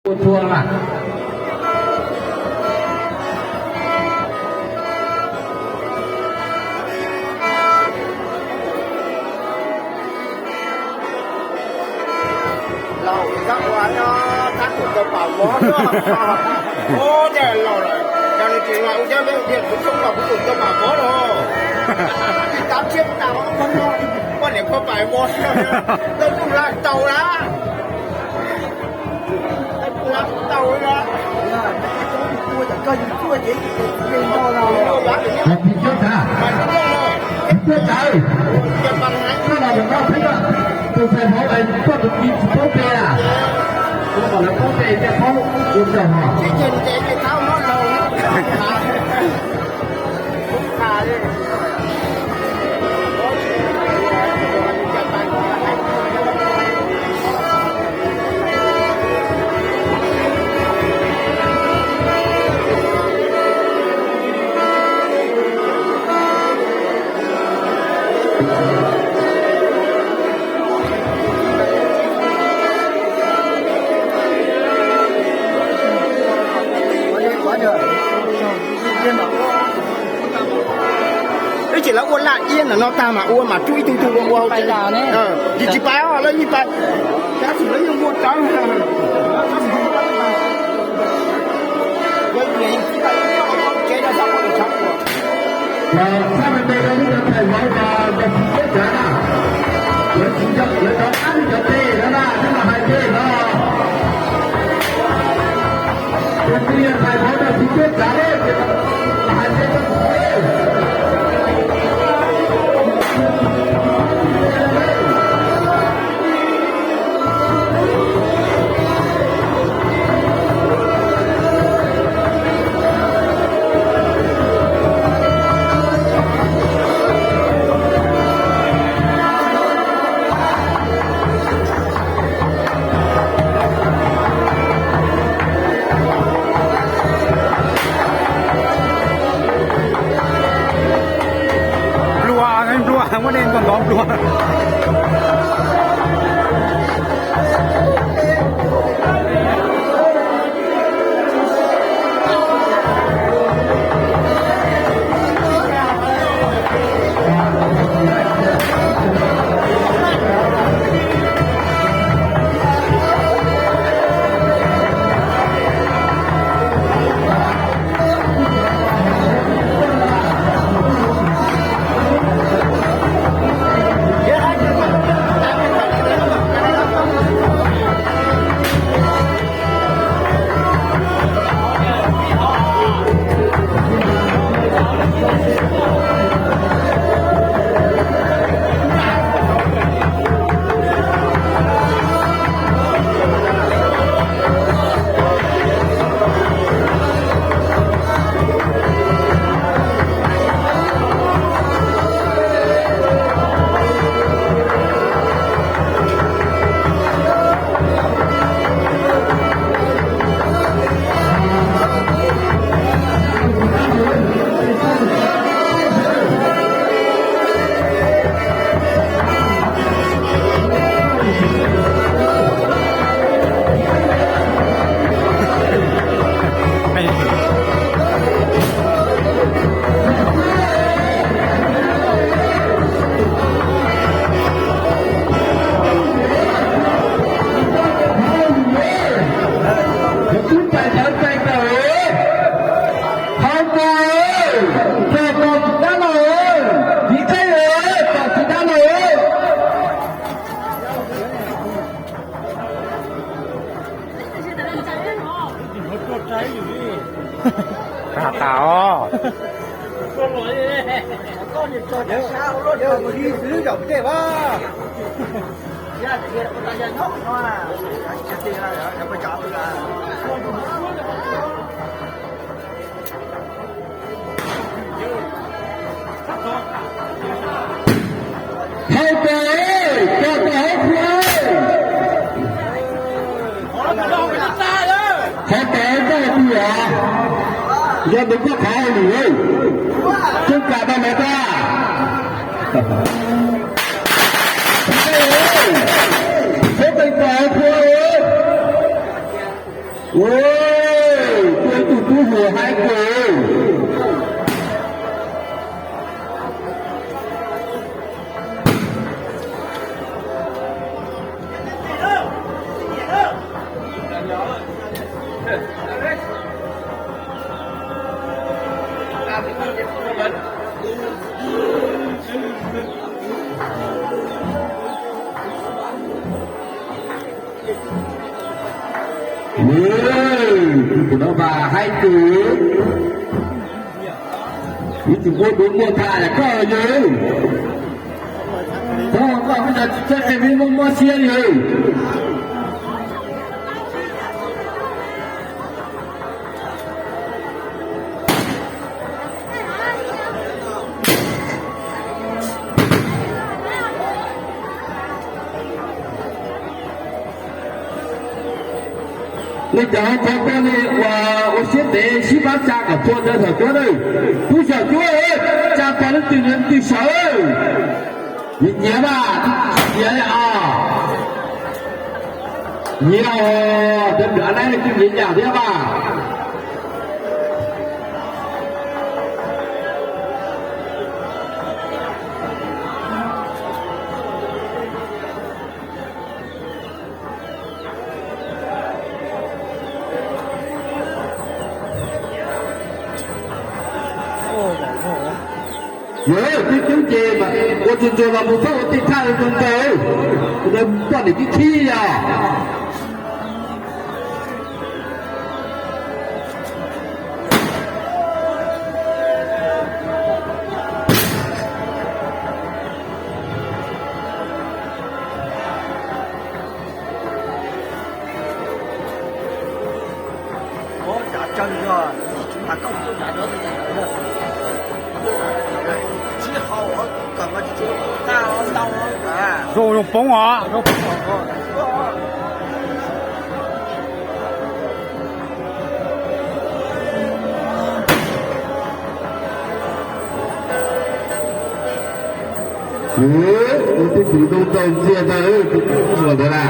Ua txhua mas. Laus tab ua no, tab kuv tau pam vov no. Ua cas laus lawm, cov niag tsis laus ua cov niag kuv txhob laus kuv tus tau pam vov no. Tab tsis tas poj niam poj pam vov, tau tub hla tau lawm. Tau lawm. Hais tsis txhob tas, tsis txhob tas, koj los mus noj xwb, tus ntxhais hmov es koj tus txiv tsis paub pe a, koj kom lawv paub pe thiaj paub ua tsaug hos. Ib tsis lawv ua laj iab no tag mas ua mas rub ib tug tug ua ua. Tsis tsis pais os, lawv yeej pais. Tab sis lawv yeej muaj tawv. Txhaj me me rau lub cov thais vauv uas npog xim siab tsav na. Lawv tsis nco, lawv rov qab lub cov tej no na, thiab los hais tej no. Tus twg yog thais vauv npog xim siab tsav ces los hais tej no. Nplua, nplua, muab nej ntov nplua. Tus tub tais ntawd tais ntawd, hauv mus, tos tus dab laug, tiv teb, tos tus dab laug. Has tas os. Hauv tes, koj tes hauv qhua. Hauv tes koj hais tias, yog nws koj qhov hauj lwm, koj kam tau lawv tag. Hauv tes koj hauv qhua. Ua, tuaj ib tug tub hluas haib kawg. Tus no mas haib kawg. Ib tug muaj duab muaj tha koj yawg. Txhob koj peb no tsis txawj qhia peb mob mob siab li. Li cas ho thov koj li uas ua siab ntev sib pab tsa kom txhua ntawd thaum cuab nawb. Tub xyaum cuab, tsa pog leej twg leej twg sawv. Nyiav nyiav mas, nyiav li os. Nyiav os, cov nplawm a naib kuj nyiav yam thiab mas. Yog twb coob ces mas ua tsuag tsuag los mus txhob ua tej thaj ntau ntau, poj niam khib khib os. Zoo, zoo poob os, zoo poob os. Tus tub txwv zoo tau ntxiag ntag, tus tub hluas ntawd na.